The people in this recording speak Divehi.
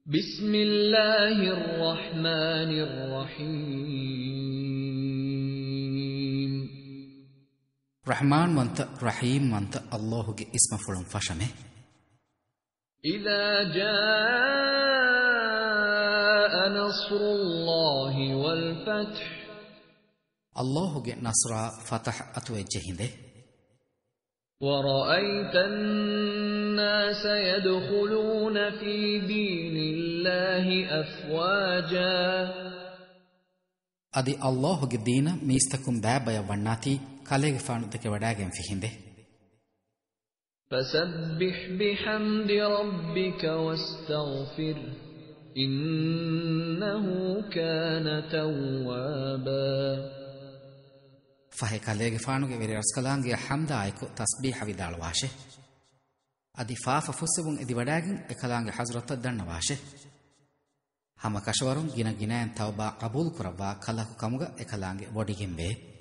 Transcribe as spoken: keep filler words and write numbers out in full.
بسم الله الرحمن الرحيم. ރަޙްމާންވަންތަ، ރަޙީމްވަންތަ ﷲ ގެ އިސްމުފުޅުން ފަށަމެ. إذا جاء نصر الله والفتح. ﷲ ގެ ނަޞްރާ ފަތަޙް އަތުވެއްޖެ ހިނދެއް. ورأيت الناس يدخلون في دين الله أفواجا. އަދި ﷲ ގެ ދީނަށް މީސްތަކުން ބައިބަޔަށް ވަންނާތީ ކަލޭގެފާނު ދެކެވަޑައިގެންފި ހިނދެއް. فسبح بحمد ربك واستغفره إنه كان توابا. ފަހެ ކަލޭގެފާނުގެ ވެރިރަސްކަލާނގެއަށް ޙަމްދާއެކު ތަސްބީޙަ ވިދާޅުވާށެ. އަދި ފާފަ ފުއްސެވުން އެދިވަޑައިގެން އެކަލާނގެ ޙަޟްރަތަށް ދަންނަވާށެ. ހަމަކަށަވަރުން ގިނަ ގިނައިން ތައުބާ ޤަބޫލުކުރައްވާ ކަލަކު ކަމުގަ އެކަލާނގެ ވޮޑިގެންވޭ.